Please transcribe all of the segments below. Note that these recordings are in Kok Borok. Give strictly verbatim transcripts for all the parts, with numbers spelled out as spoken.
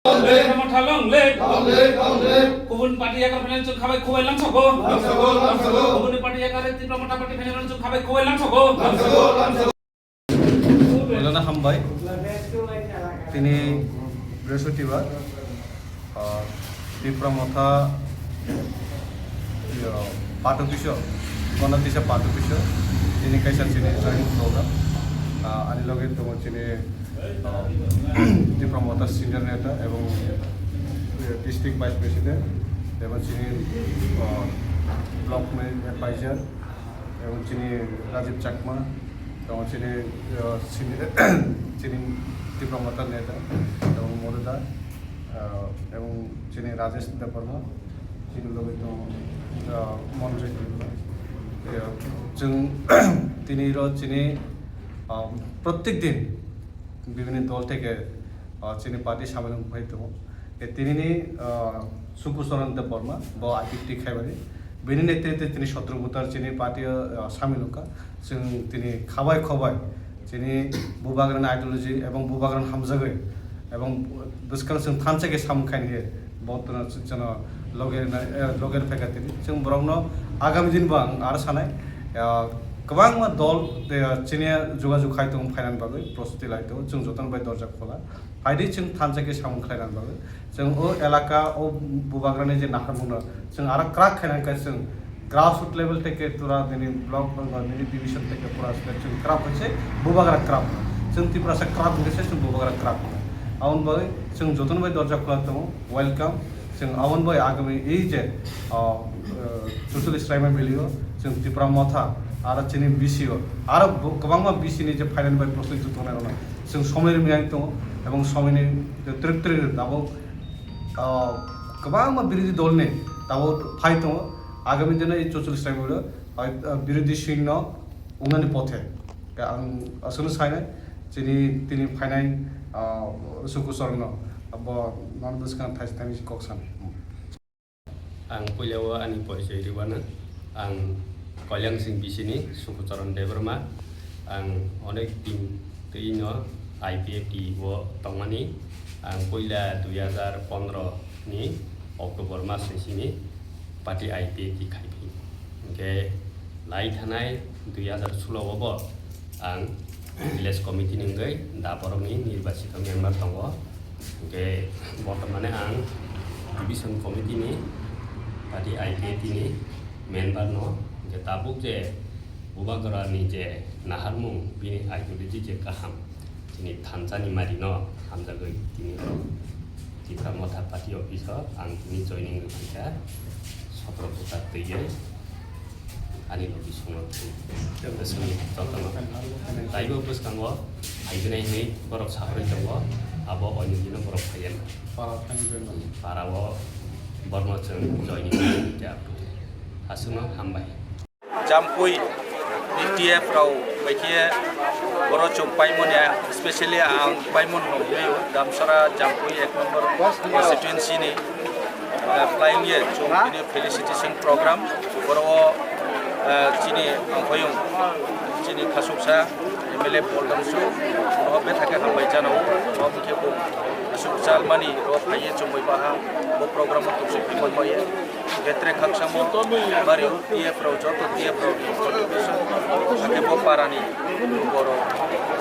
Tipra Motha long live. Kubun party yakar phainani chwng khabai khubai langsago. Kubun party yakar Tipra Motha party phainani chwng khabai khubai langsago. Bolana hambai. Tini Brihaspatibar, ah, Tipra Motha, iya, Patu Kiso, Konatisa Patu Kiso, tini kaisa chini joining program. Ah, ani loge tongo chini, ah, Tipra Motha senior neta ebong, eh, district vice president, ebong chini, ah, block advisor, ebong chini Rajiv Chakma, tong chini, ah, sini, chini Tipra Motha neta, ebong Modu da, ah, ebong chini Rajesh Debbarma, chini loge tong, ah, Monjay Debbarma. Eh, chwng tini ro chini, ah, prottek din bibhinno dol theke, ah, chini party samil wngwi phai tongo. E tinini, ah, Suku Charan Debbarma, bo I P F T khaimani. Bini netrite tini sotro voter chini party o, ah, samil wngkha. Chwng tini khabai khobai chini bubagrani ideology ebong bubagrani hamjagwi ebong bwskang chwng thansa khe samung khaini bo tino chwngno loge na, eh, loge phaikha tini. Chwng borokno agami din bo ang aro sanai, ah, kwbangma dol, eh, chini jogajog khai tongo phainani bagwi prostuti lai tongo. Chwng jotono bai dorja khola. Phaidi chwng thansa khe samung khlainani bagwi. Chwng o elaka, o bubagrani je naharmungno chwng aro kwrak khainani khe chwng grassroot level theke tura nini block, nini division theke pura chwng kwrak khe se bubagra kwrak. Chwng Tiprasa kwrak hwnkhe se chwng bubagra kwrak. Aboni bagwi chwng jotono bai dorja khula tongo, welcome. Chwng aboni bagwi agami ei je, ah, eh, Chuchuli Sraima Valley o chwng Tipra Motha aro chini B C o aro bo-, kwbangma B C ni je phainani bai prostuti tongnai rokno chwng somoi rwmani tongo, ebong somoini twrwk twrwk tabuk, ah, kwbangma birodhi dolni tabuk phai tongo. Agami dino ei Chuchuli Sraima Valley o, ah, birodhi singno wngnani pothe. Ang aswkno sainai, chini tini phainai, ah, Suku Charanno, bo non bwskang thaisa thaini kok sanai. Ang puila o ani porichoi rwmano. Ang Koilangsing B C ni Suku Charan Debbarma. Ang onek din twi no I P F T o tongmani. Ang puila dui hazar pondro ni October mas ni simi party I P F T khai phi. Hwnkhe lai thanai dui hazar sulo o bo ang village committee ni wngwi da borokni nirbachito member tongo. Hwnkhe bortomane ang division committee ni party I P F T ni member no. Hwnkhe tabuk je bubagrani je naharmung, bini ideology je kaham, chini thansa ni mari no hamjagwi tini o Tipra Motha party office o ang tini joining rwkha, sotro bwkha twi ani logi songno bwswngni jotono. Taibo bwskango phaibwnai hwnwi borok saharwi tongo, abo oinwi dino borok phaiya. Para o borno chwng joining khe aswkno hambai. Jampui ni T F rok bai khe boro chwng paimoni, specially ang paimon rok hwnwi Damsara Jampui ek number constituency ni, eh, flying ye chwng bini felicitation program boro, eh, chini angphaiyung chini khasuksa M L A Paul Damsu no bethake hambai jana o khe bo aswk chalmani ro phaiye chwng bai baha bo program o tubswi phimon baye. Betre khakchangmo bari o T F rok joto T F rok ni contribution, hakhe bo parani borok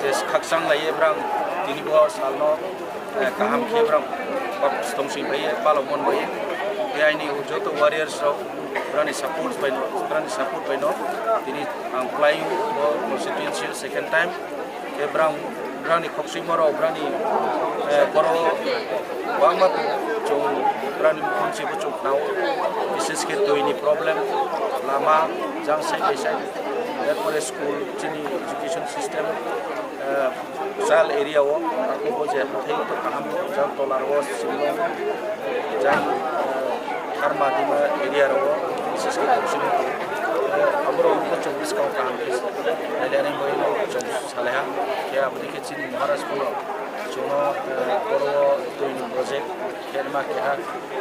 je khakchang laiye brang tini bo salno, eh, kaham khe brang bap stong sing bai palok mon bai. Tei aini joto warriors rok brani support bai no, brani support bai no tini ang flying bo constituency second time. Khe brang, brani khokchwimo rok, brani, eh, borok bangma chwng brani mungsi bo chwng khnao, bises khe twi ni problem, lama jang sai bai sai, erpore school, chini education system, eh, rural area o, arphubo je hathai to kaham, jang tola rogo, Shillong, jang, eh, Harma Dima area rogo, bises khe khokchwimo, eh, aborok bo chwng bwskang kaham khe, nailaini bo chwng salaiha, khe aboni khe chini Maharaj phano chwngno, eh, boro twi ni project khe ma keha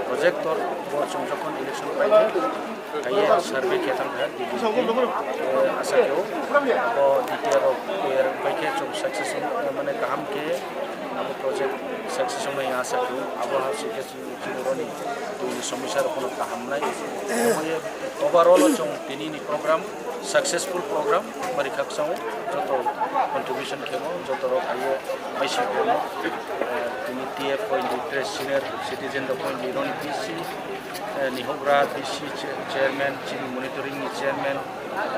projector bo chwng jokhon election pai khe kaiye survey khe thang kha, eh, asa khe o bo D T R rok, eh, pai khe chwng success, eh, mane kaham khe Abo project success wngnai asa kho, abo ha swi khe chini boroni twi ni somosya rok no kaham nai. Omo ye overall o chwng tini ni program successful program bari khakchang joto contribution khemo joto rok aye maisi khemo tini T F point three senior citizen rok point three roni B C ni hokra B C chairman chini monitoring ni chairman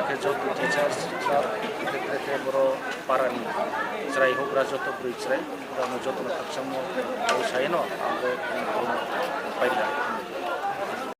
akhe joto teachers sir akhe boro para ni chwrai hokra joto bwrwi chwrai rok no joto no khakchangmo saino ang paida.